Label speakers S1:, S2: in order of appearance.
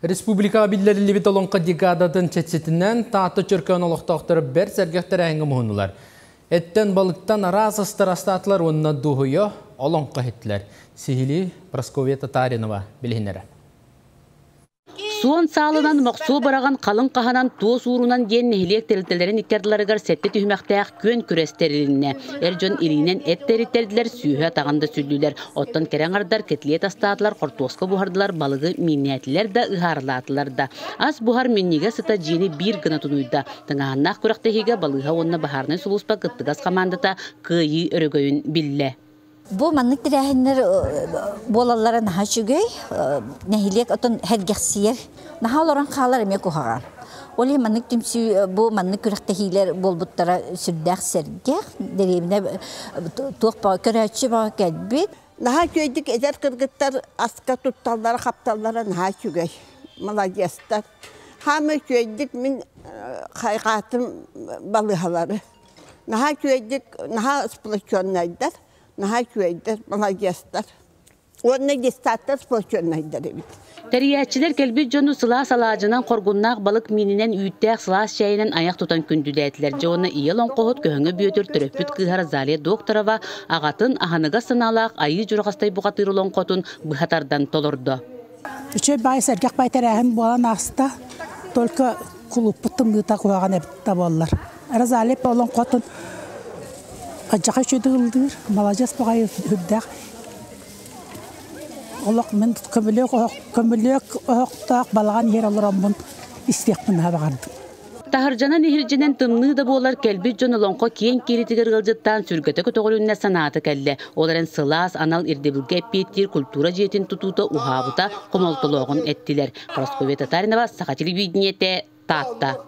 S1: Республикаҕа биллэриллибит Олоҥхо декадатын чэрчитинэн Таатта Чөркөөн олохтоохторо бэрт сэргэх тэрээһиҥҥэ муһуннулар. Эттэн, балыктан араас астар астаатылар уонна дуоһуйа олоҥхо иһиттилэр. Сиһилии Прасковья Татаринова билиһиннэрэ.
S2: Суон саалынан, мохсуо быраҕан, халыҥ хаһанан, туос уурунан диэн нэһилиэк тэрилтэлэрин икки ардыларыгар сэттэ түһүмэхтээх күөн күрэс тэрилиннэ. Эр дьон илиинэн эт тэриттэрдилэр, сүүһэ атаҕын да сүллүлэр. Оттон кэрэ аҥардар кэтилиэт астаатылар, хортуоска буһардылар, балыгы мииннээтилэр да, ыһаарылаатылар да. Ас буһар минньигэс сыта дьиэни биир гына тунуйда. Тыҥааһыннаах күрэхтэһиигэ балыыһа уонна баһаарынай сулууспа кыттыгас хамаандата кыайыы өрөгөйүн биллэ.
S3: Бу маннык тэрээһиннэр буолаллара наһаа үчүгэй. Нэһилиэк отон сэргэхсийэр. Наһаа олорон хаалар эмиэ куһаҕан. Ол иһин маннык түмсүү бу маннык күрэхтэһиилэр буолбуттара сүрдээх сэргэх. Дэриэбинэ туох көрөөччү бөҕө кэлбит.
S4: Наһаа үчүгэйдик эдэр кыргыттар аска тутталлара, хапталлара наһаа үчүгэй. Маладьыастар. Хаама үчүгэйдик мин хайҕаатым балыыһалары. Наһаа үчүгэйдик, наһаа сплоченнайдар, наһаа үчүгэйдэр, маладьыастар. Уонна детсадтар сплоченнайдар эбит.
S2: Тэрийээччилэр кэлбит дьону сылаас алаадьынан, хоргуннаах балык миининэн, үүттээх сылаас чэйинэн айах тутан күндүлээтилэр. Дьэ уонна ийэ олоҥхоһут Көһөҥө Бүөтүр төрөппүт кыыһа Розалия Докторова аҕатын аһыныгас санаалаах Айыы Дьурҕастай бухатыыр олоҥхотун быһа тардан толордо.
S5: Үчүгэй баай сэргэх баай тэрээһин буолан ааста. Только кулууппут тымныыта куһаҕан эбит да буоллар. Розалия олоҥхотун алдьархай үчүгэйдик ыллыыр, маладьыас баҕайы үрдээх. Олох мин көмүлүөк оһох, көмүлүөк оһохтоох балаҕан иһэр олороммун истиэхпин наһаа баҕардым.
S2: Таһырдьанан иһирдьэнэн тымныы да буолар кэлбит дьон олоҥхо киэҥ киэлитигэр ыалдьыттаан сүргэтэ көтөҕүлүннэ санаата кэллэ. Ол эрэн сылаас анал ирдэбилгэ эппиэттиир культура дьиэтин тутуута уһаабыта хомолтолооҕун эттилэр. Прасковья Татаринова, Саха телевидениетэ, Таатта.